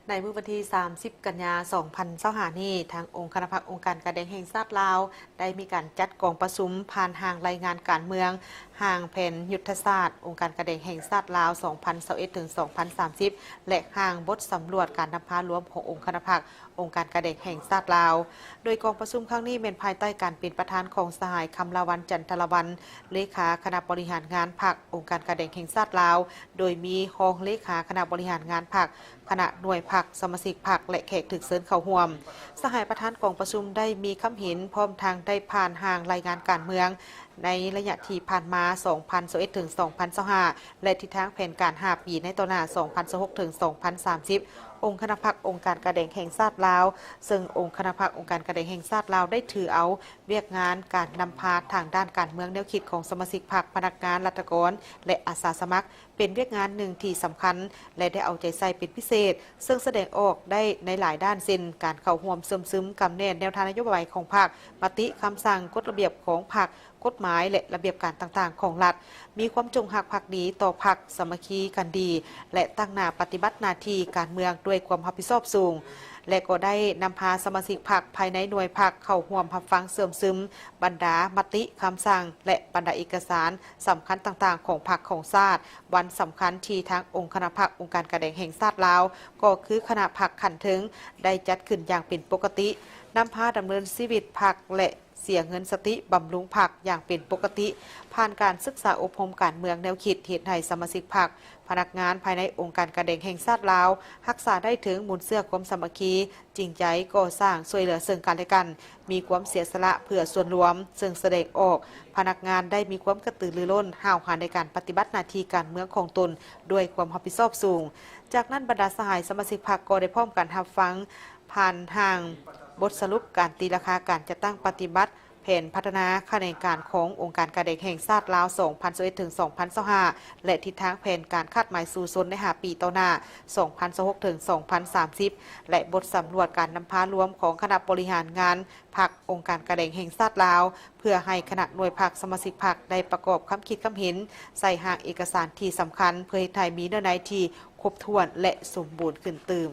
ໃນມື້ວັນທີສາມສິບ ກັນຍາ ສອງພັນຊາວຫ້ານີ້, ທາງອົງຄະນະພັກອົງການການແດງແຫ່ງຊາດລາວ ໄດ້ມີການຈັດກອງປະຊຸມຜ່ານຮ່າງລາຍງານການເມືອງ, ຮ່າງແຜນຍຸດທະສາດອົງການການແດງແຫ່ງຊາດລາວ ສອງພັນຊາວເອັດ ເຖິງ ສອງພັນສາມສິບ ແລະ ຮ່າງບົດສຳຫຼວດການນຳພາລວມຂອງອົງຄະນະພັກອົງການການແດງແຫ່ງຊາດລາວ. ໂດຍກອງປະຊຸມຄັ້ງນີ້ແມ່ນພາຍໃຕ້ການເປັນປະທານຂອງສະຫາຍ ຄຳລາວັນ ຈັນທະລາວັນ ເລຂາຄະນະບໍລິຫານງານພັກອົງການການແດງແຫ່ງຊາດລາວ, ໂດຍມີຮອງເລຂາຄະນະບໍລິຫານງານພັກ, ຄະນະໜ່ວຍພັກ, ສະມາຊິກພັກ ແລະ ແຂກຖືກເຊີນເຂົ້າຮ່ວມ. ສະຫາຍປະທານກອງປະຊຸມໄດ້ມີຄຳເຫັນ ພ້ອມທັງໄດ້ຜ່ານຮ່າງລາຍງານການເມືອງໃນໄລຍະທີ່ຜ່ານມາ ສອງພັນຊາວເອັດ ເຖິງ ສອງພັນຊາວຫ້າ ແລະ ທິດທາງແຜນການຫ້າປີໃນຕໍ່ໜ້າ ສອງພັນຊາວຫົກ ເຖິງ ສອງພັນສາມສິບ ອົງຄະນະພັກອົງການການແດງແຫ່ງຊາດລາວ, ເຊິ່ງອົງຄະນະພັກອົງການການແດງແຫ່ງຊາດລາວໄດ້ຖືເອົາວຽກງານການນຳພາທາງດ້ານການເມືອງແນວຄິດຂອງສະມາຊິກພັກ, ພະນັກງານ, ລັດຖະກອນ ແລະ ອາສາສະໝັກ ເປັນວຽກງານໜຶ່ງທີ່ສຳຄັນ ແລະ ໄດ້ເອົາໃຈໃສ່ເປັນພິເສດ, ເຊິ່ງສະແດງອອກໄດ້ໃນຫຼາຍດ້ານ ເຊັ່ນ ການເຂົ້າຮ່ວມເຊື່ອມຊຶມ, ກຳແໜ້ນແນວທາງນະໂຍບາຍຂອງພັກ, ມະຕິ, ຄຳສັ່ງ, ກົດລະບຽບຂອງພັກ, ກົດໝາຍ ແລະ ລະບຽບການຕ່າງໆຂອງລັດ, ມີຄວາມຈົງຮັກພັກດີຕໍ່ພັກ, ສາມັກຄີກັນດີ ແລະ ຕັ້ງໜ້າປະຕິບັດໜ້າທີ່ການເມືອງດ້ວຍຄວາມຮັບຜິດຊອບສູງ ແລະ ກໍໄດ້ນຳພາສະມາຊິກພັກພາຍໃນໜ່ວຍພັກເຂົ້າຮ່ວມຮັບຟັງເຊື່ອມຊຶມບັນດາມະຕິ, ຄຳສັ່ງ ແລະ ບັນດາເອກະສານສຳຄັນຕ່າງໆຂອງພັກຂອງຊາດ. ວັນສຳຄັນທີ່ທາງອົງຄະນະພັກອົງການການແດງແຫ່ງຊາດລາວ ກໍຄືຄະນະພັກຂັ້ນເທິງ ໄດ້ຈັດຂຶ້ນຢ່າງເປັນປົກກະຕິ, ນຳພາດຳເນີນຊີວິດພັກ ແລະ ເສຍເງິນສະຕິບຳລຸງພັກຢ່າງເປັນປົກກະຕິ, ຜ່ານການສຶກສາອົບຮົມການເມືອງແນວຄິດ ເຮັດໃຫ້ສະມາຊິກພັກ, ພະນັກງານພາຍໃນອົງການການແດງແຫ່ງຊາດລາວ ຮັກສາໄດ້ເຖິງມູນເຊື້ອຄວາມສາມັກຄີ, ຈິງໃຈກໍ່ສ້າງຊ່ວຍເຫຼືອເຊິ່ງກັນແລະກັນ, ມີຄວາມເສຍສະຫຼະເພື່ອສ່ວນລວມ, ເຊິ່ງສະແດງອອກພະນັກງານໄດ້ມີຄວາມກະຕືລືລົ້ນ, ຫ້າວຫັນໃນການປະຕິບັດໜ້າທີ່ການເມືອງຂອງຕົນດ້ວຍຄວາມຮັບຜິດຊອບສູງ. ຈາກນັ້ນ, ບັນດາສະຫາຍສະມາຊິກພັກກໍໄດ້ພ້ອມກັນຮັບຟັງ ຜ່ານຮ່າງບົດສະຫຼຸບການຕີລາຄາການຈັດຕັ້ງປະຕິບັດແຜນພັດທະນາຂະແໜງການຂອງອົງການການແດງແຫ່ງຊາດລາວ ສອງພັນຊາວເອັດ ເຖິງ ສອງພັນຊາວຫ້າ ແລະ ທິດທາງແຜນການຄາດໝາຍສູ້ຊົນໃນຫ້າປີຕໍ່ໜ້າ ສອງພັນຊາວຫົກ ເຖິງ ສອງພັນສາມສິບ ແລະ ບົດສຳຫຼວດການນຳພາລວມຂອງຄະນະບໍລິຫານງານພັກອົງການການແດງແຫ່ງຊາດລາວ ເພື່ອໃຫ້ຄະນະໜ່ວຍພັກ, ສະມາຊິກພັກໄດ້ປະກອບຄຳຄິດຄຳເຫັນໃສ່ຮ່າງເອກະສານທີ່ສຳຄັນ ເພື່ອເຮັດໃຫ້ມີເນື້ອໃນທີ່ຄົບຖ້ວນ ແລະ ສົມບູນຂຶ້ນຕື່ມ.